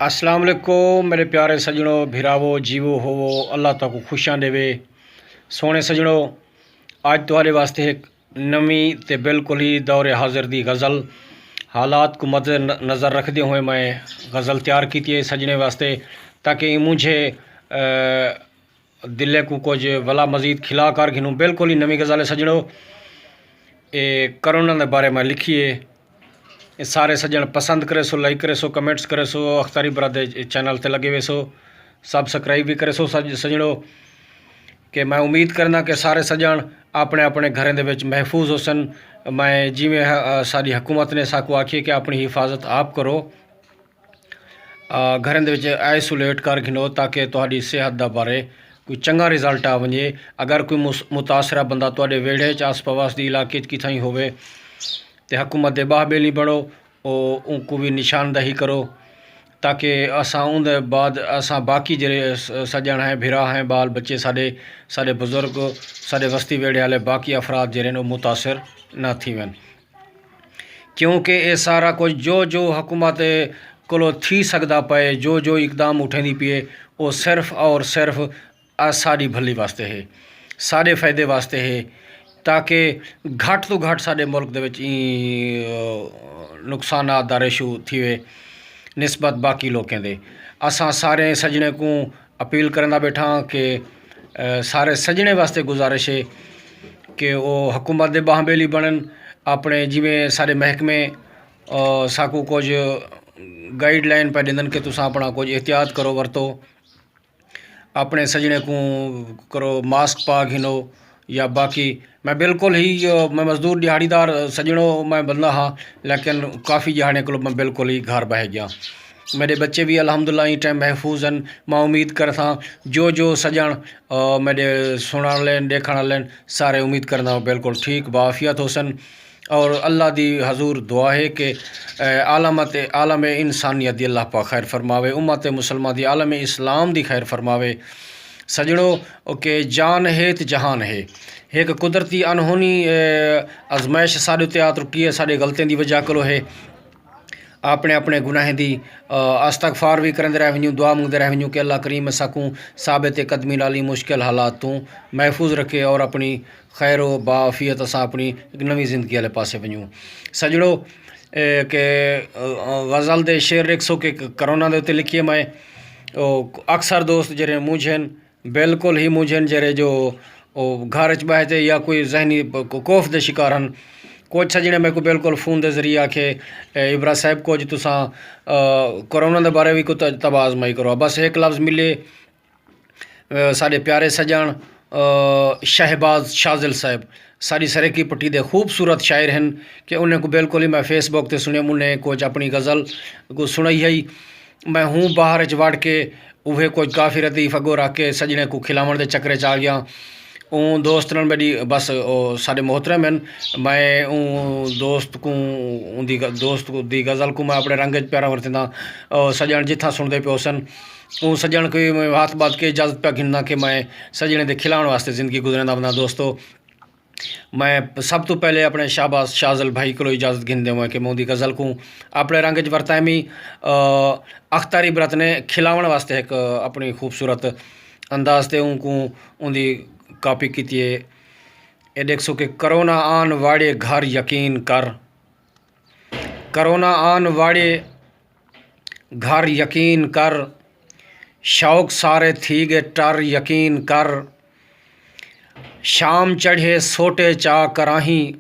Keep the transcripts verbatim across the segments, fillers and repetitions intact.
السلام علیکم میرے پیارے سجنو، بھراوو، جیوو ہوو، اللہ تہاکوں خوشیاں ڈیوے۔ سوہݨے سجنو، اج تہاڈے واسطے ہک نویں تے بالکل ہی دور حاضر دی غزل، حالات کوں مد نظر رکھدے ہوئے میں غزل تیار کیتی ہے سجنیں واسطے، تاکہ ایں مونجھے دلے کوں کجھ ولا مزید کھلا کر گھنوں۔ بالکل ہی نویں غزل ہے سجنو، اے کرونا دے بارے میں لکھی ہے۔ اے سارے سجن پسند کریسو، لائک کریسو، کمنٹس کریسو، اختاری برا دے چینل تے لگے ویسو، سبسکرائب بھی کریسو سج سجنو۔ کہ میں امید کرنا کہ سارے سجن اپنے اپنے گھریں دے وچ محفوظ ہوسن۔ میں جیویں ساڈی حکومت نے ساکوں آکھیے کہ اپنی حفاظت آپ کرو، گھریں دے وچ آئسولیٹ کر گھنو تاکہ تہاڈی صحت دا بارے کوئی چنگا رزلٹ آ ونجے۔ اگر کوئی متاثرہ بندہ تہاڈے ویڑھے اچ، آس پواس دی علاقے اچ کتھائیں ہووے تے حکومت دے باہ بیلی بنڑو، او اونکوں وی نشاندہی کرو تاکہ اساں اوندے بعد اساں باقی جیڑھے سجنڑ ہیں، بھرا ہیں، بال بچے ساڈے، ساڈے بزرگ، ساڈے وستی ویڑھے آلے باقی افراد جیڑھے ہن او متاثر نہ تھیون۔ کیونکہ اے سارا کجھ جو جو حکومت کولو تھی سگدا پئے، جو جو اقدام اٹھیندی پئی اے، او صرف اور صرف اساڈی بھلی واسطے ہے، ساڈے فائدے واسطے ہے، تاکہ گھٹ توں گھٹ ساڈے ملک دے وچ ایں نقصانات دا ریشو تھیوے نسبت باقی لوکیں دے۔ اساں سارے سجنیں کوں اپیل کریندا بیٹھاں کہ سارے سجنیں واسطے گزارش ہے کہ او حکومت دے باہنبیلی بنن، اپنے جیویں سارے محکمے ساکوں کجھ گائیڈ لائن پہ ڈیندن کہ تساں اپنا کجھ احتیاط کرو، ورتو، اپنے سجنیں کوں کرو ماسک پا گھنو۔ یا باقی میں بالکل ہی میں مزدور دیہاڑی دار سجنو میں بندہ ہاں، لیکن کافی دیہاڑیں کولو میں بالکل ہی گھر بہہ گیا۔ میرے بچے بھی الحمدللہ ایں ٹائم محفوظ ہیں۔ میں امید کرساں جو جو سجن میرے سنن لین، دیکھن لین، سارے امید کرنا بالکل ٹھیک، بعافیت ہوسن۔ اور اللہ دی حضور دعا ہے کہ عالم تے عالم انسانیت دی اللہ پاک خیر فرماوے، امت مسلمہ دی، عالم اسلام دی خیر فرماوے۔ سجنو، کہ جان ہے تے جہان ہے، ہک قدرتی انہونی آزمائش ساڈے تے آ ترکی ہے، ساڈے غلطیں دی وجہ کولو ہے۔ اپنے اپنے گناہیں دی استغفار وی کریندے رہ ونجوں، دعا منگدے رہ ونجوں کہ اللہ کریم اساکوں ثابت قدمی نال ایں مشکل حالات توں محفوظ رکھے اور اپنی خیر و بعافیت اساں اپنی ہک نویں زندگی آلے پاسے ونجوں۔ سجنو، کہ غزل دے شعر ڈیکھسو کہ کرونا دے اتے لکھیے میں، اکثر دوست جیڑھے مونجھن، بالکل ہی مونجھن جیڑھے جو او گھر اچ بہہ تے یا کوئی ذہنی کوف دے شکار ہن۔ کجھ سجنیں میکوں بالکل فون دے ذریعے آکھے، ابرا صاحب کجھ تساں کرونا دے بارے وی کوئی طبع آزمائی کرو۔ بس ہک لفظ ملے، ساڈے پیارے سجن شہباز شازل صاحب ساڈی سرائیکی پٹی دے خوبصورت شاعر ہن کہ انہیں کوں بالکل ہی میں فیس بک تے سنیے، انہیں کجھ اپنی غزل کوں سنائی ہئی۔ میں ہوں باہر اچ وڑ کے اوہے کجھ کافی ردیف اگو رکھ کے سجنیں کوں کھلاون دے چکرے اچ آ گیاں۔ اوں دوست نال میڈی بس او ساڈے محترم ہن۔ میں اوں دوست کوں اوندی دوست دی غزل کوں میں اپنے رنگ اچ پیارا ورتیندا۔ او سجن جتھاں سنڑدے پیو سن، اوں سجنڑ کوں وی میں ہتھ بادھ کے اجازت پیا گھننا کہ میں سجنڑیں دے کھلاونڑ واسطے زندگی گزریندا بندہ۔ دوستو، میں سب توں پہلے اپنے شہباز شازل بھائی کولوں اجازت گھندے ہوئے کہ میں اوندی غزل کوں اپنے رنگ اچ ورتائمی اختاری برت نے کھلاونڑ واسطے ہک اپنی خوبصورت انداز تے اوں کوں اوندی کاپی کیتی ہے۔ اے ڈیکھسو کہ کرونا آن واڑے گھر یقین کر، کرونا آن واڑے گھر یقین کر، شوق سارے تھی گے ٹر یقین کر۔ شام چڑھے سوٹے چا کراہیں،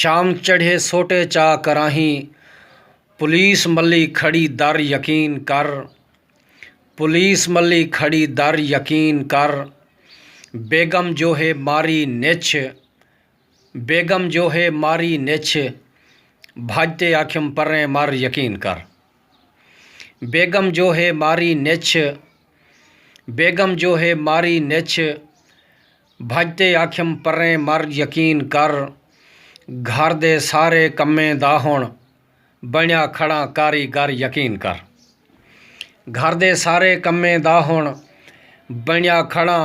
شام چڑھے سوٹے چا کراہیں، پولیس ملی کھڑی در یقین کر، پولیس ملی کھڑی در یقین کر۔ بیگم جو ہے ماری نچھ، بیگم جو ہے ماری نچھ، بھڄ تے آکھیم پریں مر یقین کر۔ بیگم جو ہے ماری نچھ، بیگم جو ہے ماری نچھ، بھڄ تے آکھیم پریں مر یقین کر۔ گھر دے سارے کمیں دا ہݨ بݨیا کھڑاں کاریگر یقین کر۔ گھر دے سارے کمیں دا ہݨ بݨیا کھڑاں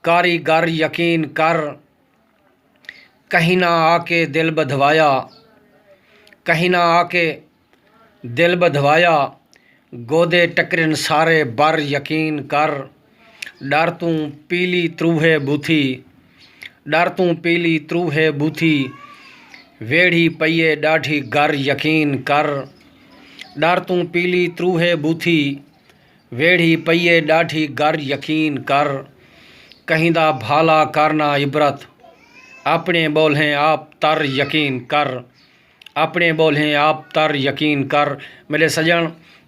کاریگر یقین کر۔ کہیں نہ آ کے دل ٻدھوایا، کہیں نہ آ کے دل ٻدھوایا، گودے ٹکرن سارے بر یقین کر۔ ڈر توں پیلی تروہے بوتھی، ڈر توں پیلی تروہے بوتھی، ویڑھی پئیے ڈاڈھی گر یقین کر۔ ڈر توں پیلی تروہے بوتھی، ویڑھی پئیے ڈاڈھی گر یقین کر۔ کہیں دا بھالا کر نہ عبرت، اپنے بولھیں آپ تر یقین کر۔ اپنے بولھیں آپ تر یقین کر۔ میرے سجن،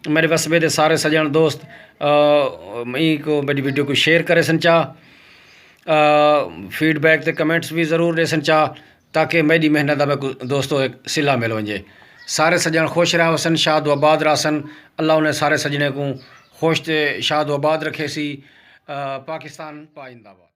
میرے وسبے دے سارے سجن دوست، آ، ایں کو میری ویڈیو کو شیئر کرے سن چا، آ، فیڈ بیک تے کمنٹس بھی ضرور دے سن چا، تاکہ میری محنت دا میں کو دوستو ایک صلہ مل ونجے۔ سارے سجن خوش رہ وسن، شاد و آباد رہسن۔ اللہ انہیں سارے سجنے کو خوش تے شاد و آباد رکھے سی۔ آ، پاکستان پائندہ باد۔